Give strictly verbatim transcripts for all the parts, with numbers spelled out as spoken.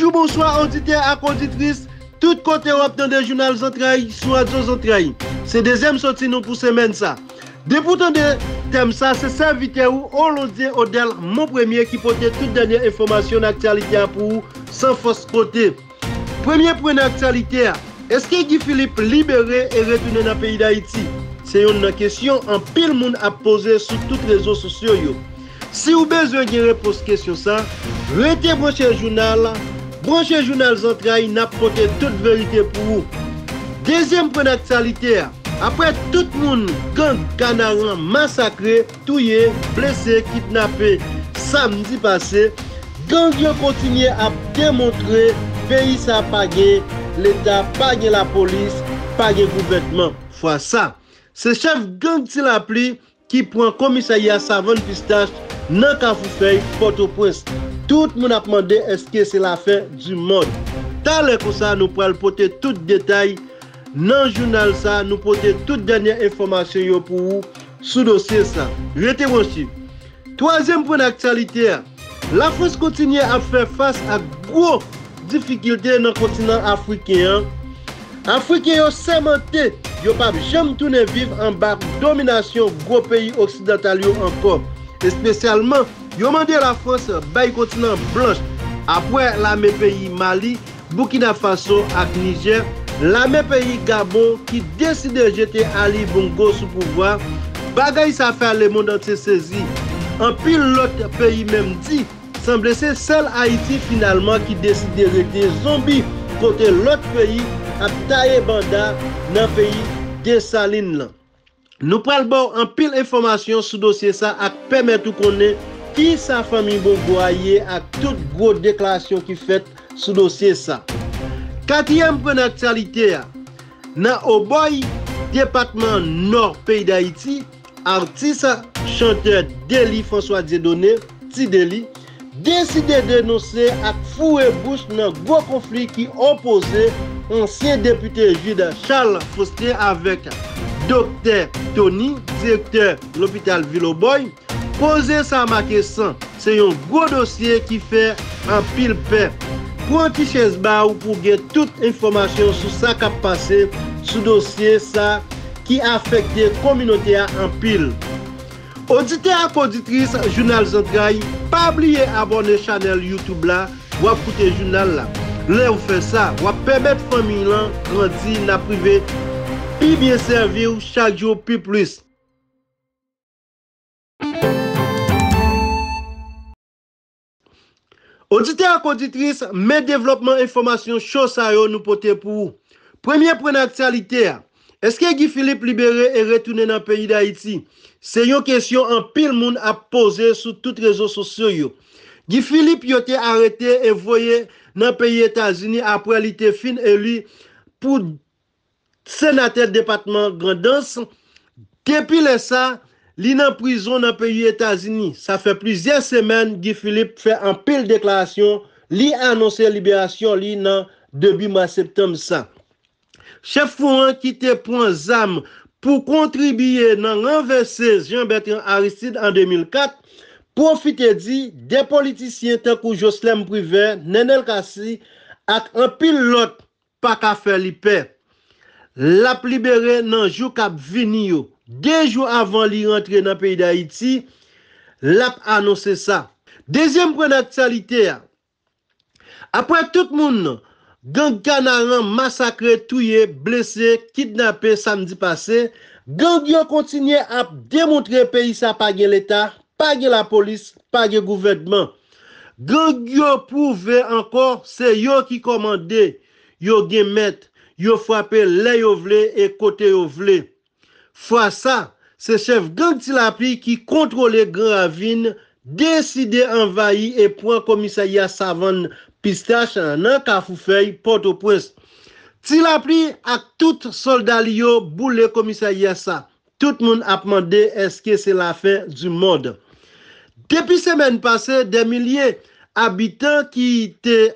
Bonjou, bonswa, oditè ak oditris, tout kote w ap tande Jounal Zantray sou Radyo Zantray. Se dezyèm sòti nou pou semèn sa. Depi w tande tèm sa, se sèvitè ou, Olondye Odèl Monpremye, ki pote tout dènye enfòmasyon nan aktyalite a pou ou, san fòs kote. Premye pwen nan aktyalite a, èske Guy Philippe libere e retounen nan peyi Dayiti? Se youn nan kesyon anpil moun ap poze sou tout rezo sosyo yo. Si w bezwen gen repons kesyon sa, rete branche jounal, branche Jounal Zantray, n ap pote tout verite pou ou. Dezyèm pwen nan aktyalite a, apre tout moun gang Kanaran masakre, touye, blese, kidnape samdi pase, gang yo kontinye ap demontre peyi sa pa gen leta, pa gen lapolis, pa gen gouvènman. Fwa sa, se chèf gang Ti Lapli ki pran komisarya Savann Pistach nan Kafou Fèy, Pòtoprens. Tout moun ap mande èske se lafen di mond. Talè konsa, nou pral pote tout detay nan jounal sa, nou pote tout dènye enfòmasyon yo pou ou sou dosye sa. Rete branche. Twazyèm pwen nan aktyalite a, Lafrans kontinye ap fè fas ak gwo difikilte nan kontinan afriken an. Afriken yo sèmante yo p ap janm tounen viv anba dominasyon gwo peyi oksidantal yo ankò. Espesyalman, yo mande Lafrans bay kontinan blanch, apre lame peyi Mali, Burkina Faso ak Nijè, lame peyi Gabon ki deside jete Ali Bongo sou pouvwa. Bagay sa fè lemonn antye sezi. Anpil lòt peyi menm di, sanble se sèl Ayiti finalman ki deside rete zonbi, kote lòt peyi ap taye banda nan peyi Desalin lan. Nou pral ba w anpil enfòmasyon sou dosye sa ak pèmèt ou konnen kisa fanmi Bongo a ye ak tout gwo deklarasyon ki fèt sou dosye sa. Katriyèm pwen nan aktyalite a, nan Obòy, depatman Nò peyi Dayiti, atis chantè Delly François Dieudonné, Ti Delly, deside denonse ak foure bouch nan gwo konfli ki opoze ansyen depite Jude Charles Faustin avèk Doktè Tony, direktè lopital vil Obòy. Koze sa make san. Se yon gwo dosye ki fè anpil pè. Pran ti chèz ba w pou w gen tout enfòmasyon sou sa k ap pase sou dosye sa ki afekte kominote a anpil. Oditè ak oditris Jounal Zantray, pa bliye abòne chanèl YouTube la, w ap koute jounal la. Lè w fè sa, w ap pèmèt fanmi lan grandi, n ap rive pi byen sèvi w chak jou pi plis. Oditè ak oditris, men devlòpman enfòmasyon cho sa yo nou pote pou ou. Premye pwen nan aktyalite a, èske Guy Philippe libere e retounen nan peyi Dayiti? Se yon kesyon anpil moun ap poze sou tout rezo sosyo yo. Guy Philippe yo te arete e voye nan peyi Etazini apre li te fin eli pou senatè depatman Grandans. Depi lè sa, li nan prizon nan peyi Etazini. Sa fè plizyè semèn Guy Philippe fè anpil deklarasyon. Li anonse liberasyon li nan debi mwa septanm sa. Chèf fou an ki te pran zam pou kontribiye nan ranvèse Jean Bertrand Aristide an de mil kat, pwofite di de politisyen tankou Joslèm Privè, Nenel Cassy ak anpil lòt pa ka fè li pè. L ap libere nan jou k ap vini yo. De jou avan li rantre nan peyi Dayiti, l ap anonse sa. Dezyèm pwen nan aktyalite a. Apre tout moun gang Kanaran masakre, touye, blese, kidnape samdi pase, gang yo kontinye ap demontre peyi sa pa gen leta, pa gen lapolis, pa gen gouvènman. Gang yo pwouve ankò se yo ki kòmande, yo gen mèt, yo frape lè yo vle e kote yo vle. Fwa sa, se chèf gang Ti Lapli ki kontwole Gran Ravin deside anvayi e pran komisarya Savann Pistach nan Kafou Fèy, Pòtoprens. Ti Lapli ak tout sòlda li yo boule komisarya sa. Tout moun ap mande èske se lafen di mond. Depi semèn pase, dè milye abitan ki te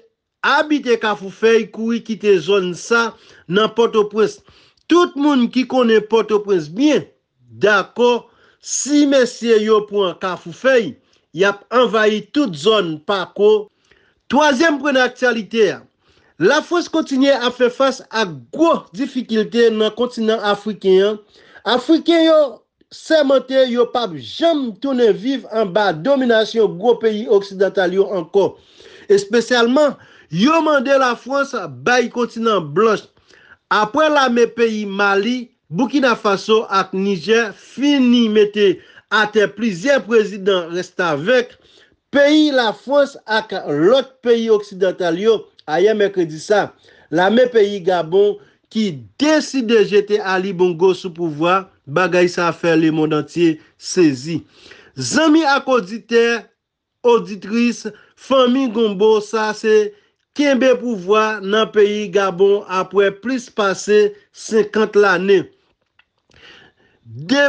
abite Kafou Fèy kouri kite zòn sa nan Pòtoprens. Tout moun ki konnen Pòtoprens byen dakò, si mesye yo pran Kafou Fèy, y ap anvayi tout zòn Pako, Twazyèm pwen nan aktyalite a. Lafrans kontinye ap fè fas ak gwo difikilte nan kontinan afriken an. Afriken yo sèmante yo p ap janm tounen viv anba dominasyon gwo peyi oksidantal yo ankò. Espesyalman, yo mande Lafrans bay kontinan blanch. Apre lame peyi Mali, Boukina Faso ak Nijè fini mete atè plizyè prezidan restavèk, peyi Lafrans ak lòt peyi oksidantal yo, ayè mèkredi sa, lame peyi Gabon ki deside jete Ali Bongo sou pouvwa, bagay sa fè lemond antye sezi. Zanmi ak oditè, oditris, fanmi Gombo sa se kenbe pouvwa nan peyi Gabon apre plis pase senkant lane. De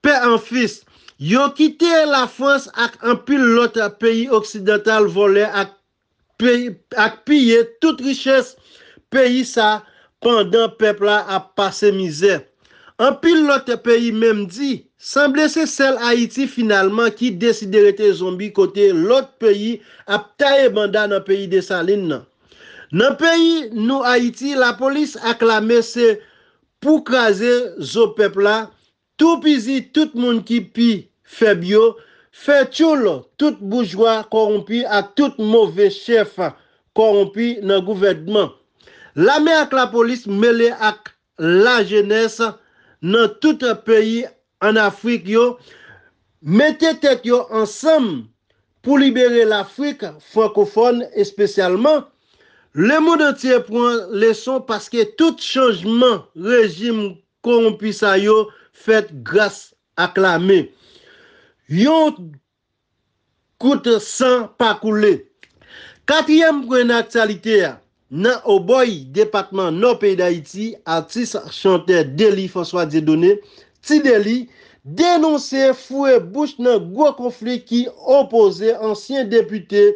pè an fis, yo kite Lafrans ak anpil lòt peyi oksidantal vòlè ak peyi, ak piye tout richès peyi sa pandan pèp la ap pase mizè. Anpil lòt peyi menm di, sanble se sèl Ayiti finalman ki deside rete zonbi kote lòt peyi ap taye banda nan peyi Desalin nan. Nan peyi nou Ayiti, lapolis ak lame se pou kraze zo pèp la, toupizi tout moun ki pi fèb yo, fè tchoul tout boujwa kòwonpi ak tout move chèf kòwonpi nan gouvènman. Lame ak lapolis mele ak lajenès nan tout peyi ann Afrik yo mete tèt yo ansanm pou libere Lafrik frankofòn espesyalman. Lemond antye pran leson paske tout chanjman rejim kowonpi sa yo fèt gras ak lame. Yon gout san pa koule. Katriyèm pwen nan aktyalite a, nan Obòy, depatman Nò peyi Dayiti, atis chantè Dely François Dieudonné, Ti Dely, denonse foure bouch nan gwo konfli ki opoze ansyen depite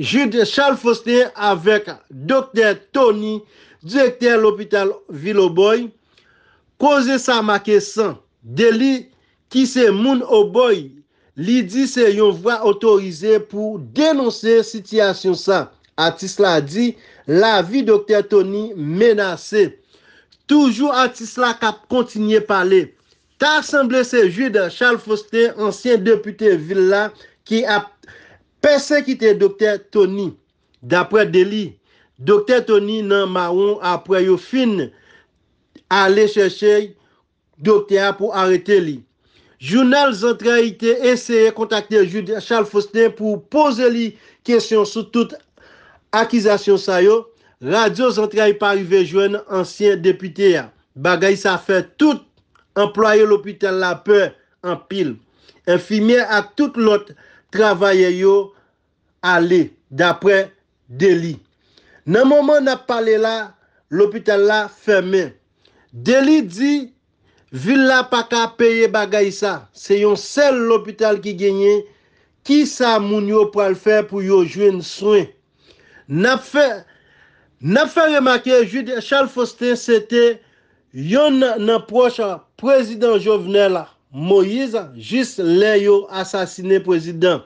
Jude Charles Faustin avèk Doktè Tony, direktè lopital vil Obòy. Koze sa make san. Dely, ki se moun Obòy, li di se yon vwa otorize pou denonse sitiyasyon sa. Atis la di lavi Doktè Tony menase. Toujou atis la k ap kontinye pale. Ta sanble se Jude Charles Faustin, ansyen depite vil la, ki ap pèsekite Doktè Tony. Daprè Dely, Doktè Tony nan mawon apre yo fin ale chèche doktè a pou arete li. Jounal Zantray te eseye kontakte Jude Charles Faustin pou poze li kesyon sou tout akizasyon sa yo. Radyo Zantray pa rive jwenn ansyen depite a. Bagay sa fè tout anplwaye lopital la pè anpil. Enfimyè ak tout lòt travayè yo ale, daprè Dely. Nan moman n ap pale la, lopital la fèmen. Dely di vil la pa ka peye bagay sa. Se yon sèl lopital ki genyen. Kisa moun yo pral fè pou yo jwenn swen? N ap fè, n ap fè remake Jude Charles Faustin se te yonn nan pwòch prezidan Jovenel Moïse jis lè yo asasinen prezidan.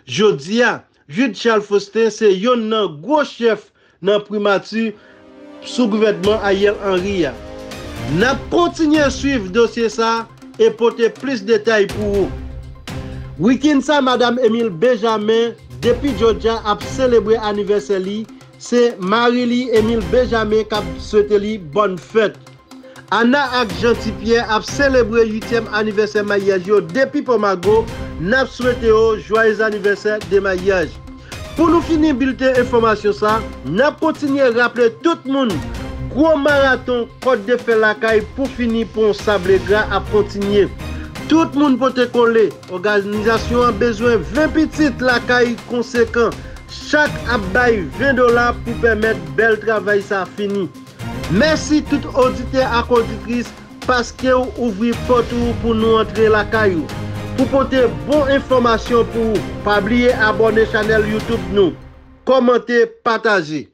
Jodi a, Jude Charles Faustin se yonn nan gwo chèf nan primati sou gouvènman Ariel Henry a. N ap kontinye swiv dosye sa e pote plis detay pou ou. Wikenn sa, Madanm Emile Benjamin, depi Georgia, ap selebre anivèsè li. Se mari li, Emile Benjamin, k ap swete li bòn fèt. Ana ak Jean Ti Pierre ap selebre uityèm anivèsè maryaj yo depi Pòmago. N ap swete yo joyeux anniversaire de mariage. Pou nou fini bilten enfòmasyon sa, n ap kontinye raple tout moun, gwo maraton Kòt de Fè Lakay pou fini pon Sable Gra ap kontinye. Tout moun pote kole, òganizasyon an bezwen ven pitit lakay konsekan. Chak ap bay ven dola pou pèmèt bèl travay sa fini. Mèsi tout oditè ak oditris paske w ouvri pòt ou pou nou antre lakay ou. Pou pote bon enfòmasyon pou ou, pa bliye abòne chanèl YouTube nou, kòmante, pataje.